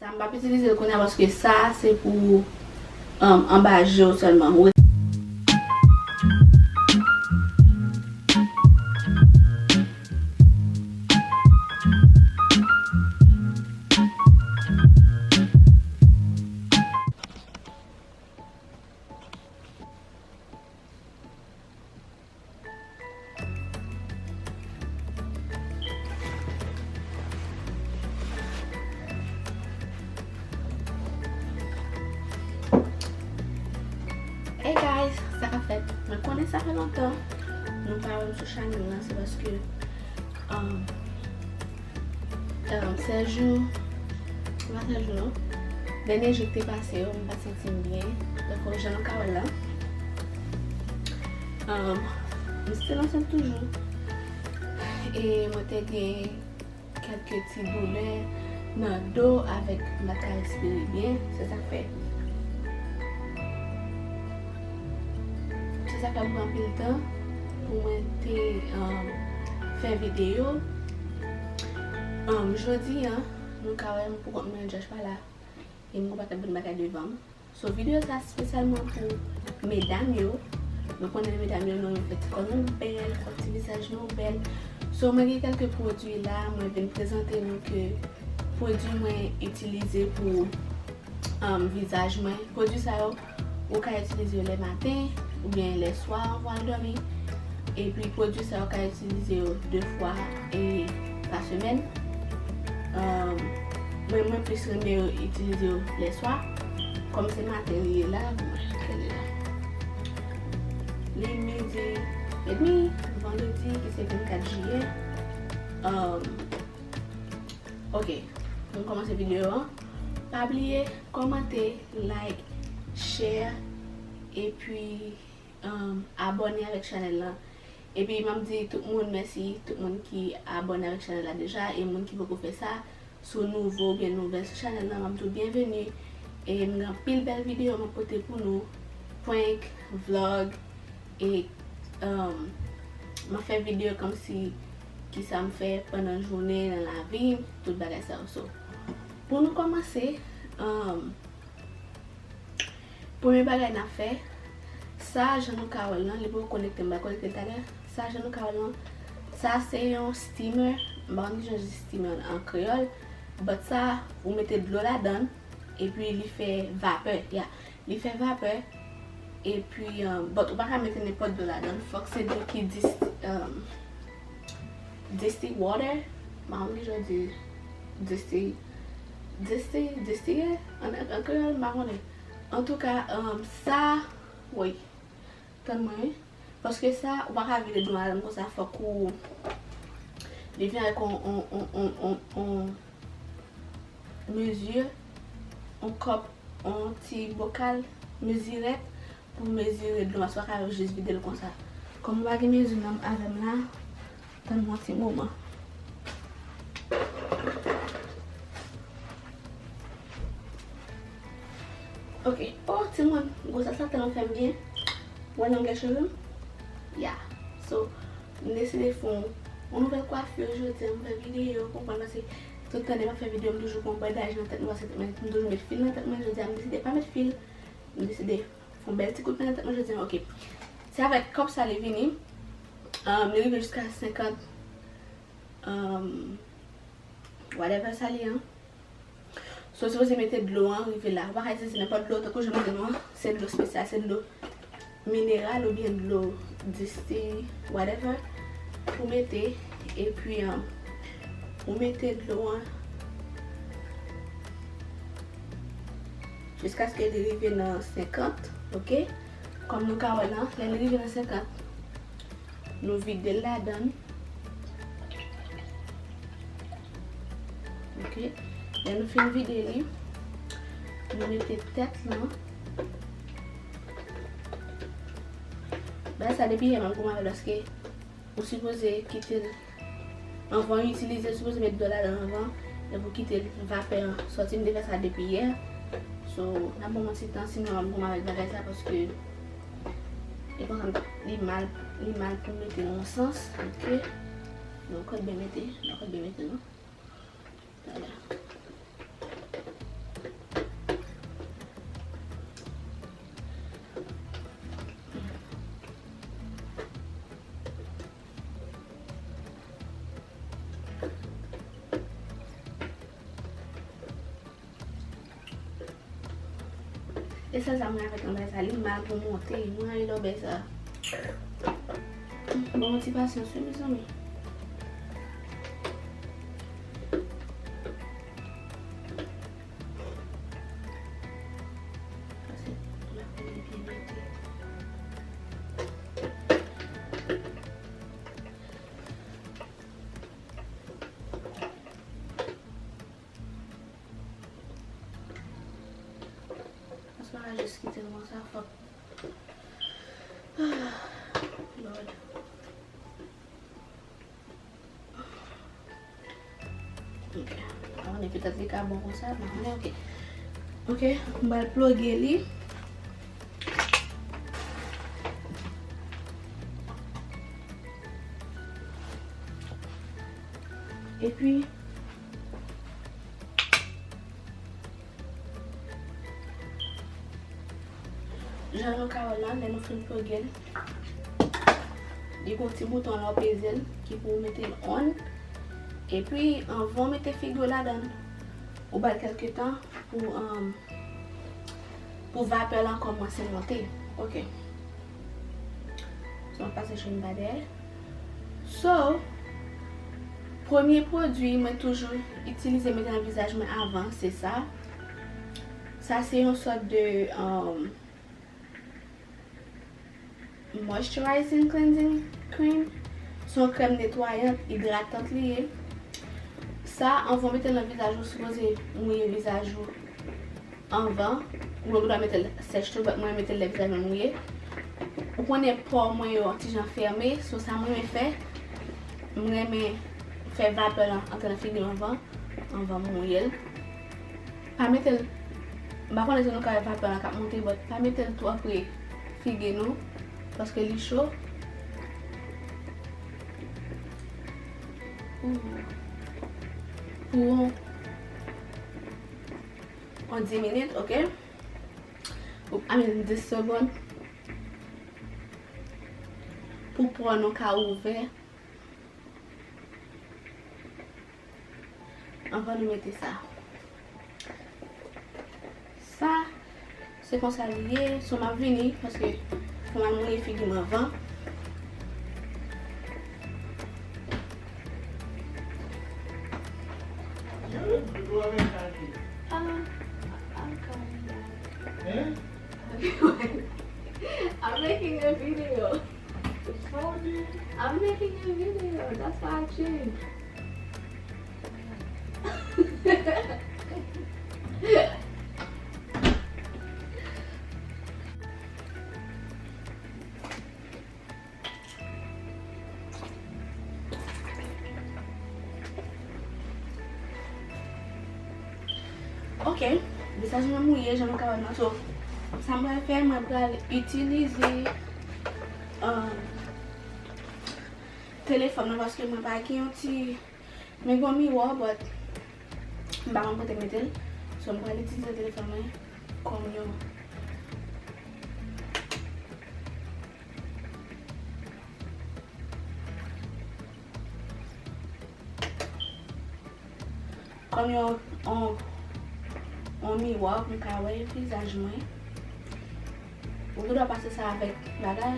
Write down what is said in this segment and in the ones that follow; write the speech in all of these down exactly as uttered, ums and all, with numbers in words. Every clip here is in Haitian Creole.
M p ap itilize l kounye a paske sa se pou, um, anba je w sèlman. Hey guys, sa k ap fèt? Mwen konnen sa fè lontan nou pa wè m sou chanèl lan, se paske, um, um, sèt jou, se pa sèt jou non. Dènye jou k te pase yo, m pa t santi m byen. Donk, jan nou ka wè la, um, m still ansent toujou. E mwen te gen kèlke ti doulè nan do avèk m pa ka respire byen. Se sa k fè, se sa k fè m pran anpil tan pou mwen te, um, fè videyo. Um, jodi a, nou ka wè m pou kont mwen, Josh pa la. E m gon pakèt bon bagay devan m. So, videyo sa espesyalman pou medam yo. Nou konnen medam yo, nou renmen fè ti kò nou bèl, fè ti vizaj nou bèl. So, mwen gen kèlke pwodui la, mwen vin prezante nou ke pwodui mwen itilize pou, um, vizaj mwen. Pwodui sa yo, ou ka itilize yo lè maten oubyen lè swa anvan w al dòmi. Epi pwodui sa yo ka itilize yo de fwa, e, pa semèn. Um, mwen, mwen plis renmen yo itilize yo lè swa. Kòm se maten li ye la, bon, kèl la? Li midi edmi, vandredi, ki se vennkat jiyè. Um, ok, nou kòmanse videyo an. Pa bliye kòmante, like, share, epi, um, abòne avèk chanèl lan. Epi m ap di tout moun mèsi, tout moun ki abòne avèk chanèl la deja, e moun ki poko fè sa, si w nouvo oubyen nouvèl sou chanèl lan, m ap di w byenveni. E m gen anpil bèl videyo m ap pote pou nou, prank, vlog, e, um, m ap fè videyo kòmsi kisa m fè pandan jounen nan lavi m, tout bagay sa yo. So, pou nou kòmanse, um, premye bagay n ap fè, sa jan nou ka wè l lan, li poko konekte, m pral konekte l talè. Sa jan nou ka wè l lan, sa se yon steamer. M pa konn kijan yo di steamer an, an kreyòl, but sa, ou mete dlo ladan l, epi li fè vapè, ya. Li fè vapè, epi, um, but ou pa ka mete nenpòt dlo ladan l, fòk se dlo ki dis-, um, distilled water, m pa konn kijan yo di disti-, disti-, distilled an, an kreyòl, m pa konnen. Antouka, um, sa, woy, tann mwen, wi. Paske sa, ou pa ka vide dlo ladan l konsa, fòk ou, li vin avèk on, on, on mezi, on kòp, on ti bokal, mezirèt, pou mezire dlo a, swa ka jis vide l konsa. Kòm m pa gen mezi nan avè m la, tann mwen yon ti moman. Ok. Oh, timoun, gwosès la tèlman fè m byen. Wè longè cheve m? Ya. So, m deside fè yon, yon nouvèl kwafi jodi a, m fè videyo, konprann, paske tout tan depi m ap fè videyo, m toujou gen yon bandaj nan tèt mwen, paske m toujou met fil nan tèt mwen, jodi a m deside pa met fil, m deside fè yon bèl ti kout men nan tèt mwen jodi a, ok. Se avèk kòb sa li vini, um, li rive jiska senkant, um, whatever sa li an. So, w sipoze mete dlo an rive la. Ou pa ka itilize nenpòt dlo, tankou jan m di nou an, se dlo espesyal, se dlo mineral oubyen dlo disti, whatever, pou mete, epi, um, ou mete dlo an jiskaske li rive nan senkant, ok? Kòm nou ka wè la, lè li rive nan senkant, nou vide l ladan l. Ok. Lè nou fin vide li, nou mete tèt lan. Bagay sa depi yè m ap goumen avè l paske ou sipoze kite l anvan w itilize l, ou sipoze met dlo ladan l anvan, epi w kite l vapè an sòti. M te fè sa depi yè. So, n ap ban m yon ti tan, sinon m ap goumen avèk bagay sa paske e konsa li mal, li mal pou mete nan yon sans, ok? Donk, ou byen mete, donk, ou byen mete, non? Vwala. E sèl sa mwen avèk anbay sa, li mal pou monte. Mwen anvi lòbèy sa. Bon, yon ti pasyans, wi, mezanmi. Pase, m ap mete byen mete. Paske m a jis kite l konsa, fòk. Lord. Ok. Mwen konnen petèt li ka bon konsa, mwen konnen, ok. Ok, m pral ploge li. Epi, jan nou ka wè la, lè nou fin ploge l, li gen yon ti bouton la, w peze l, ki pou w mete l on. Epi, anvan w mete figi w ladan l, ou ba l kèlke tan pou, um, pou vapè lan kòmanse monte. Ok. So, m ap pase cheni pa dèyè. So, premye pwodui mwen toujou itilize mete nan vizaj mwen avan, se sa. Sa se yon sòt de, um, moisturizing cleansing cream. Se yon krèm netwayant, idratant li ye. Sa, anvan w mete l nan vizaj ou, sipoze mouye vizaj ou anvan. Ou gen dwa mete l sèch tou, but mwen mete l lè vizaj mwen mouye. Ou konnen po mwen yo yon ti jan fèmen, so sa mwen renmen fè, mwen renmen fè vapè lan antre nan figi m anvan, anvan m mouye l. Pa mete l, m pa konnen si nou ka wè vapè lan k ap monte, but pa mete l twò pre figi nou, paske li cho. Pou, pou yon dis minit, ok? Pou, I mean, dis segonn. Pou po nou ka ouvè. Anvan nou mete sa. Sa, se konsa li ye. So, m ap vini, paske fò m al mouye figi m anvan. Ah, I'm coming back. I'm making a video. I'm making a video. That's why I changed. Ok, vizaj mwen mouye, jan nou ka wè nan. So, sa mwen pral fè, mwen pral itilize, um, telefòn mwen, paske mwen pa gen yon ti, mwen gen yon miwa, but m pa konn kote mete l. So, mwen pral itilize telefòn mwen kòm yon Kòm yon, yon, yon miwa pou m ka wè vizaj mwen. Ou gen dwa pase sa avèk bagay,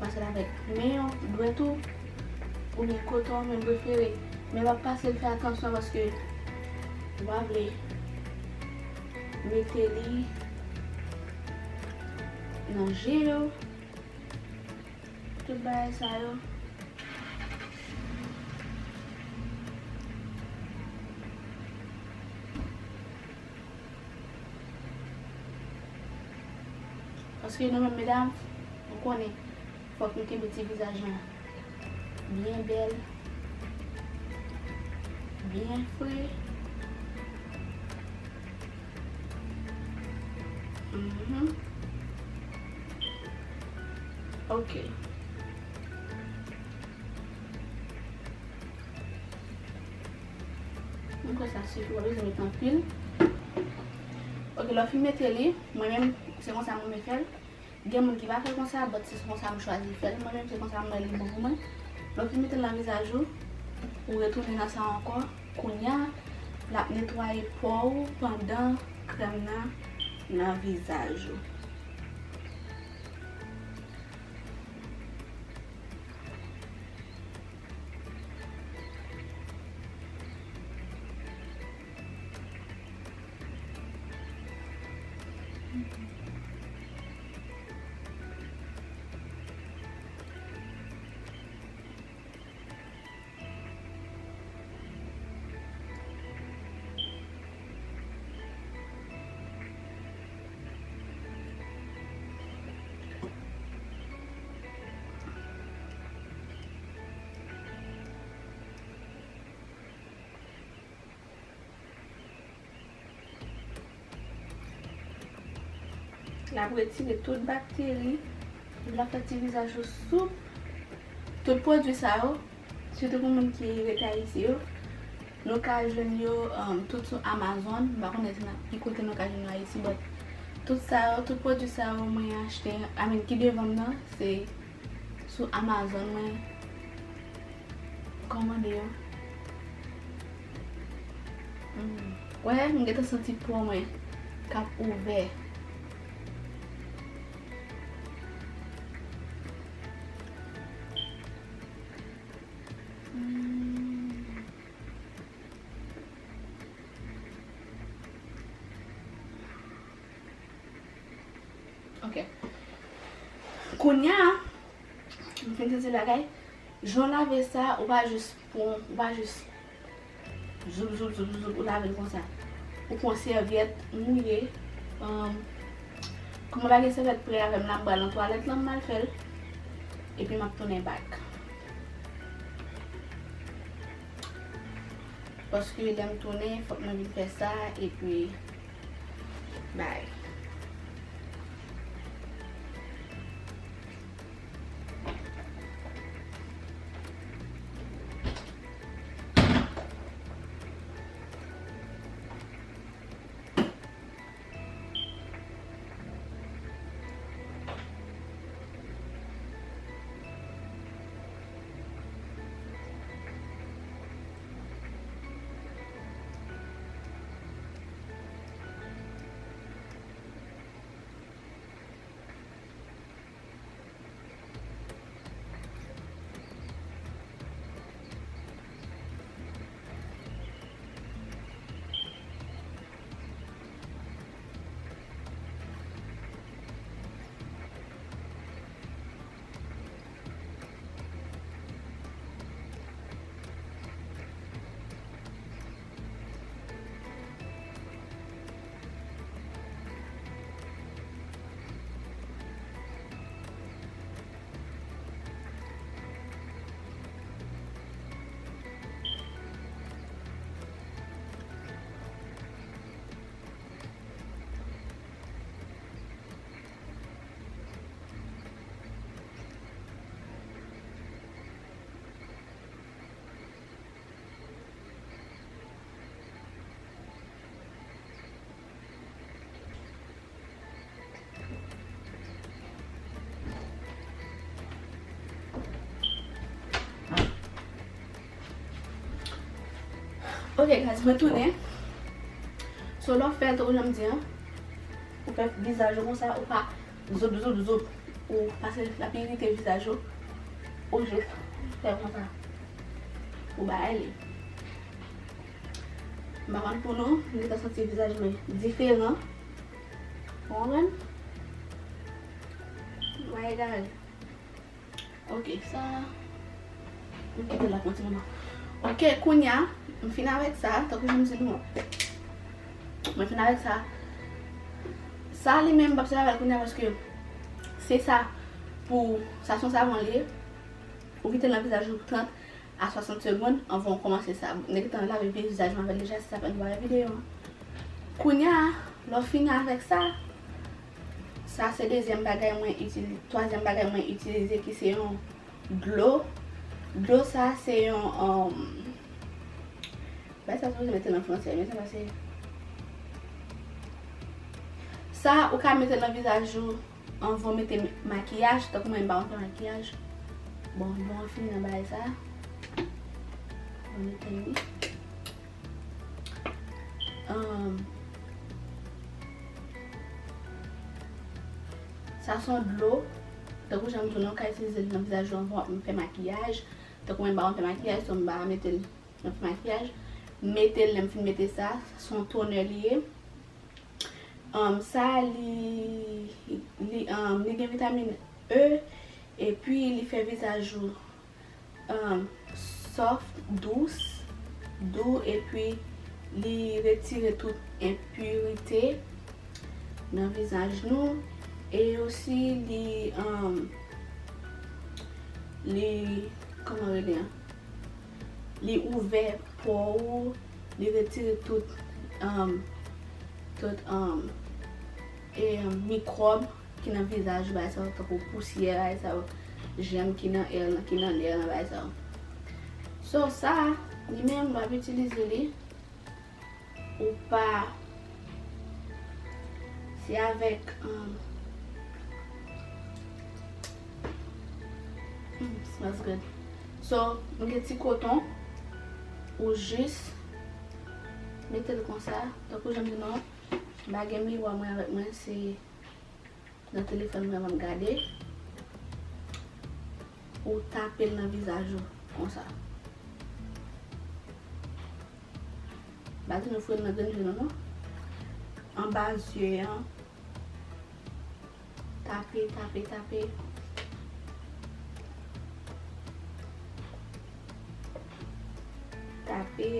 pase l avèk men w, dwèt ou, oubyen kote w menm prefere. Men w ap pase l, fè atansyon paske ou pa vle mete li nan je w. Tout bagay sa yo. Paske nou menm medam, nou konnen, fòk nou kenbe ti vizaj lan byen bèl, byen fre. Mhm. Ok. Mwen kwè sa sifi, w pa bezwen met anpil. Ok, lè w fin mete li, mwen menm, se konsa mwen fè l. Gen moun ki pa fè l konsa, but se konsa m chwazi fè l. Mwen menm, se konsa m wè li bon pou mwen. Lè w fin mete l nan vizaj ou, ou retounen nan sa ankò. Kounye a, l ap netwaye po ou pandan krèm nan nan vizaj ou. L ap retire tout bakteri, epi l ap fè ti vizaj ou soup. Tout pwodui sa yo, sitou pou moun ki rete Ayiti yo, nou ka jwenn yo, um, tout sou Amazon. M pa konnen si nan ki kote nou ka jwenn yo Ayiti, but tout sa yo, tout pwodui sa yo mwen achte, I mean, ki devan m nan, se sou Amazon mwen kòmande yo. Mm. Wè, m gentan santi po mwen k ap ouvè. Mm. Ok. Kounye a, m fin santi bagay. Jan w lave sa, ou pa jis pran, ou pa jis zoup, zoup, zoup, zoup, zoup, ou lave l konsa. Ou pran sèvyèt mouye. Um, kòm mwen pa gen sèvyèt prè avè m la, m pral nan twalèt lan, m al fè l. Epi m ap tounen back. Paske lè m tounen, fòk mwen vin fè sa, epi bye. Ok, guys, mwen tounen. So, lè w fè l, tankou jan m di an, ou fè vizaj ou konsa, ou pa zoup, zoup, zoup. Ou pase l ap irite vizaj ou. Ou jis fè konsa. Ou bay li. M pa konn pou nou, m gentan santi vizaj mwen diferan. Ou konprann? Mwen egare. Ok, sa. M kite l la pou yon ti moman. Ok, kounye a, m fin avèk sa, tankou jan m di nou an. Mwen fin avèk sa. Sa li menm, m p ap sèvi avè l kounye a paske se sa pou, sa se yon savon li ye. Ou kite l nan vizaj ou trant a swasant segonn anvan w kòmanse sa. Nèg tan lave vizaj mwen avè l deja, se sa fè nou pa wè videyo an. Kounye a, lè w fini avèk sa, sa se dezyèm bagay mwen itilize, twazyèm bagay mwen itilize ki se yon dlo. Dlo sa se yon, um, bagay sa sipoze mete nan fransè, men sa pa se. Sa ou ka mete nan vizaj ou anvan w mete makiyaj, tankou mwen m pa konn fè makiyaj. Bon, bon, fini nan bagay sa. Bon, nou tande. Um, Sa se yon dlo. Tankou jan m di w, nou ka itilize l nan vizaj ou anvan w ap fè makiyaj. Tankou mwen pa konn fè makiyaj, so m pa mete l nan fè makiyaj. M mete l, lè m fin mete sa, se yon toner li ye. Um, sa, li, li, um, li gen vitamin E, epi li fè vizaj ou um, soft, dous, dou, epi li retire tout enpirite nan vizaj nou. E osi, li, um, li, kòman rele an? Li ouvè po ou, li retire tout, um, tout, um, e, um, mikwòb ki nan vizaj ou, bagay sa yo, tankou pousyè, bagay sa yo, jèm ki nan èr, ki nan lè, bagay sa yo. So, sa, li menm, w ap itilize li, ou pa, se avèk, um, mm, smells good. So, m gen ti koton, ou jis mete l konsa, tankou jan m di nou, m pa gen miwa mwen avèk mwen, se nan telefòn mwen m ap gade. Ou tape l nan vizaj ou konsa. Pa di nou foure l nan grenn je nou non. Anba zye an. Tape, tape, tape. Tape.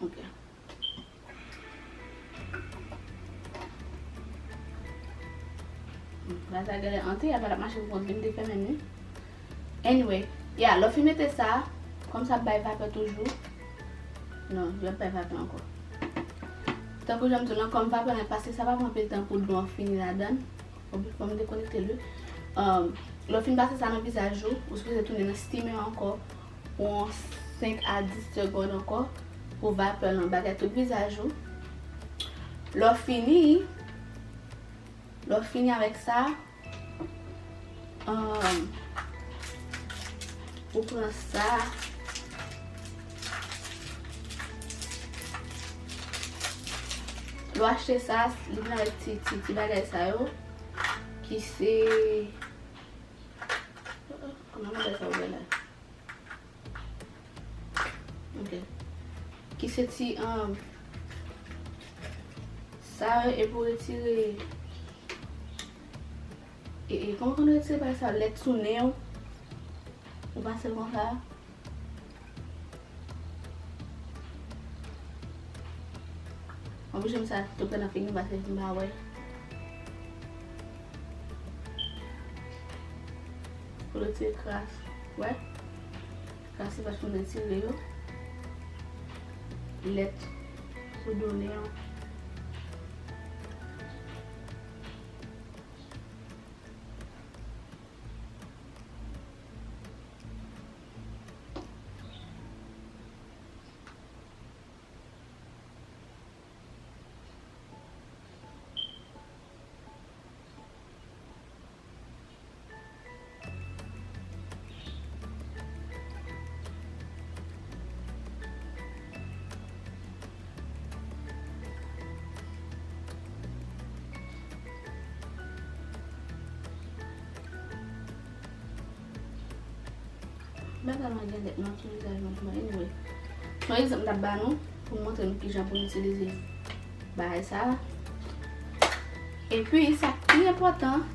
Ok. Bagay sa genlè antre, apa l ap mache pou kont li, m te fèmen li. Anyway, yeah, lè w fin mete sa, kòm sa ap bay vapè toujou. Non, li ap bay vapè ankò. Tankou jan m di w lan, kòm vapè lan pase, sa pa pran anpil tan pou dlo an fini ladan l. Bon, m dekonekte l wi. Um, lè w fin pase sa nan vizaj ou, ou sipoze tounen nan steamer ankò pou yon senk a dis segonn ankò pou vapè lan bagay tout vizaj ou. Lè w fini, lè w fini avèk sa, um, ou pran sa. Lè w achte sa, li vin avèk ti, ti, ti bagay sa yo, ki se, kòman bagay sa yo rele la? Ok. Ki se ti, um, sa yo, e pou retire, e, e, kòman, kòman retire bagay sa yo, lèt sou nen w, ou pase l konsa. Mwen oblije m sa tou pran nan figi m paske m pa wè. Pou retire kras, wè? Kras li pa t fin retire yo. Lèt sou do nen an. Bagay lan gen lèt nan tout vizaj mwen tou, anyway. Se yon egzanp m t ap ba nou pou m montre nou kijan pou n itilize bagay sa a. Epi, sa k pi enpòtan,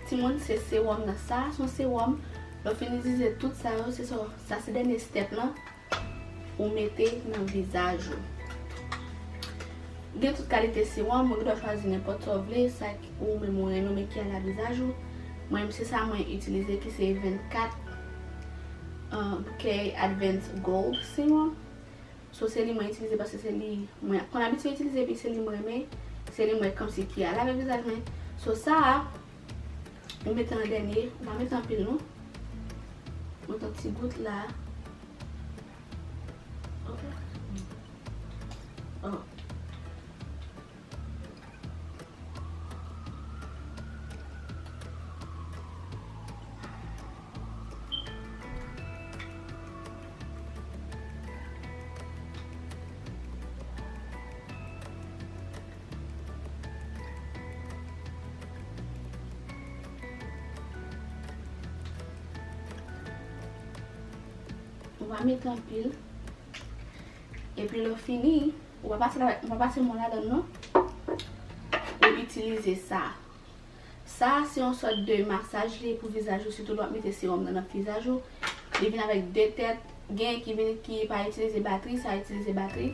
timoun, se sewòm nan. Sa a se yon sewòm. Lè w fin itilize tout sa yo, se sa, sa se dènye step lan. Ou mete nan vizaj ou. Gen tout kalite sewòm, ou gen dwa chwazi nenpòt sa w vle, sa k ou menm ou renmen, men ki al a vizaj ou. Mwen menm se sa mwen itilize ki se vennkat, um, K Advance Gold Serum. So se li mwen itilize paske se li mwen konn abitye itilize, epi se li mwen renmen, se li mwen kòmsi ki al avèk vizaj mwen. So sa a, Ou mete an dènye, ou pa mete anpil non. Mete yon ti gout la. Ok. Oh. Ou pa mete anpil. Epi lè w fini, ou pa pase la, ou pa pase men w ladan l non. Ou itilize sa. Sa se yon sòt de masaj li ye pou vizaj ou, sitou lè w ap mete sewòm nan nan vizaj ou. Li vin avèk de tèt, gen ki vin ki pa itilize batri, sa itilize batri.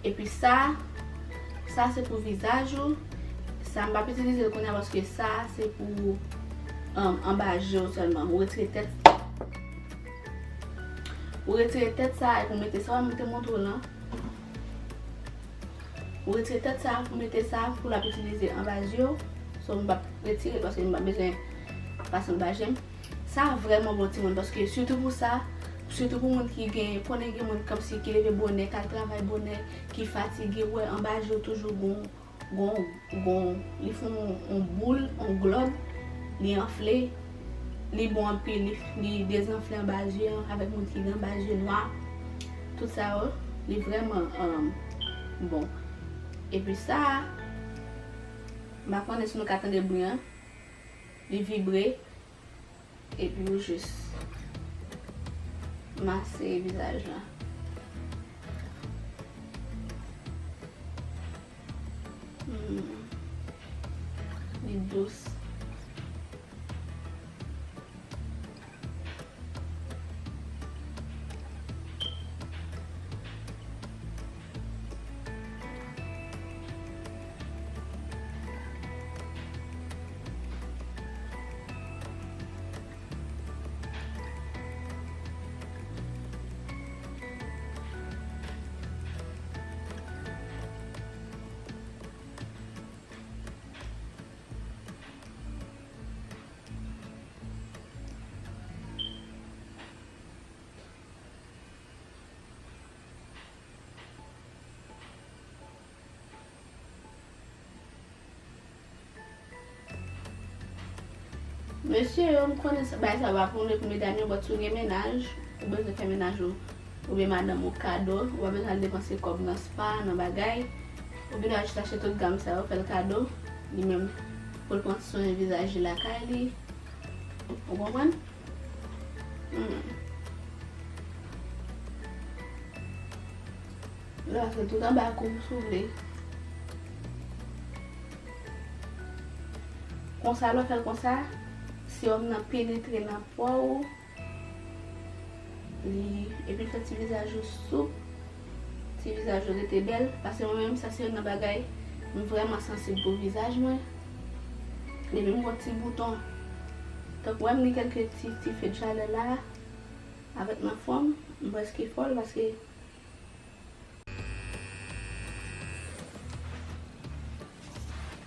Epi sa, sa se pou vizaj ou. Sa m p ap itilize l kounye a paske sa se pou, um, anba je w sèlman. Ou retire tèt. Ou retire tèt sa epi ou mete sa, m te montre w lan. Ou retire tèt sa, ou mete sa pou l ap itilize anba zye w. So, m p ap retire l paske m pa bezwen pase anba je m. Sa vrèman bon timoun paske sitou pou sa, sitou pou moun ki gen, konnen gen moun kòmsi ki leve bonè, k al travay bonè, ki fatige, ou wè anba je w toujou gon, gon, gon, li fè yon, yon boul, yon glòb, li anfle, li bon anpil, li, li dezanfle anba zye an, avèk moun ki gen anba zye nwa. Tout sa yo, li vrèman, um, bon. Epi sa, m pa konnen si nou ka tande bri an, li vibre, epi ou jis mase vizaj la. Hmm. Li dous. Mesye yo, m konnen sa, bagay sa pa pou nou, pou medam yo, but si w gen mennaj, ou bezwen fè mennaj ou, oubyen madanm ou kado, ou pa bezwen al depanse kòb nan spa, nan bagay. Ou gen dwa jis achte tout gam sa yo, fè l kado, li menm, pou l pran swen vizaj li lakay li. Ou konprann? Hmm. Lè w ap fè tout anba kou si w vle. Konsa, lè w fè l konsa, sewòm nan penetre nan po ou. Li, epi l fè ti vizaj ou soup. Ti vizaj ou rete bèl. Paske mwen menm, sa se youn nan bagay, m vrèman sansib pou vizaj mwen. Depi m wè ti bouton, tankou wè m gen kèlke ti, ti fè chalè la, avèk nan fò m, m prèske fòl paske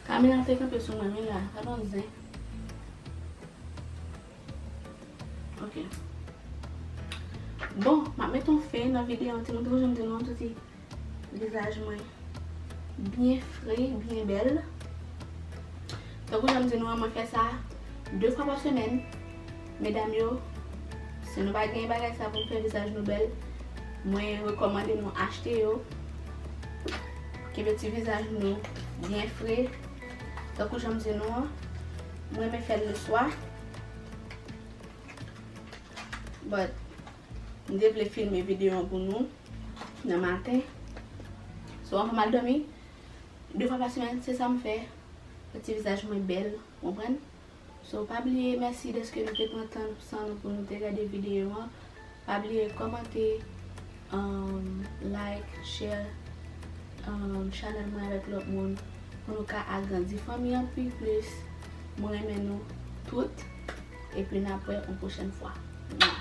kamera te kanpe sou mwen, men la, gad yon zen. Ok. Bon, m ap mete yon fen nan videyo an, ti moun, tankou jan m di nou an, tout ti vizaj mwen byen fre, byen bèl. Tankou jan m di nou an, mwen fè sa de fwa pa semèn. Medam yo, si nou pa gen bagay sa pou nou fè vizaj nou bèl, mwen rekòmande nou achte yo. Kenbe ti vizaj nou byen fre. Tankou jan m di nou an, mwen renmen fè l leswa. But, m te vle filme videyo an pou nou nan maten. So, anvan m al dòmi, de fwa pa semèn, se sa m fè. Fè ti vizaj mwen bèl, w konprann? So, pa bliye, mèsi dèske nou te pran tan san nou pou nou te gade videyo an. Pa bliye kòmante, um, like, share, um, chanèl mwen avèk lòt moun pou nou ka agrandi fanmi an pi plis. Mwen renmen nou tout. Epi n ap wè yon pwochèn fwa. Mwa.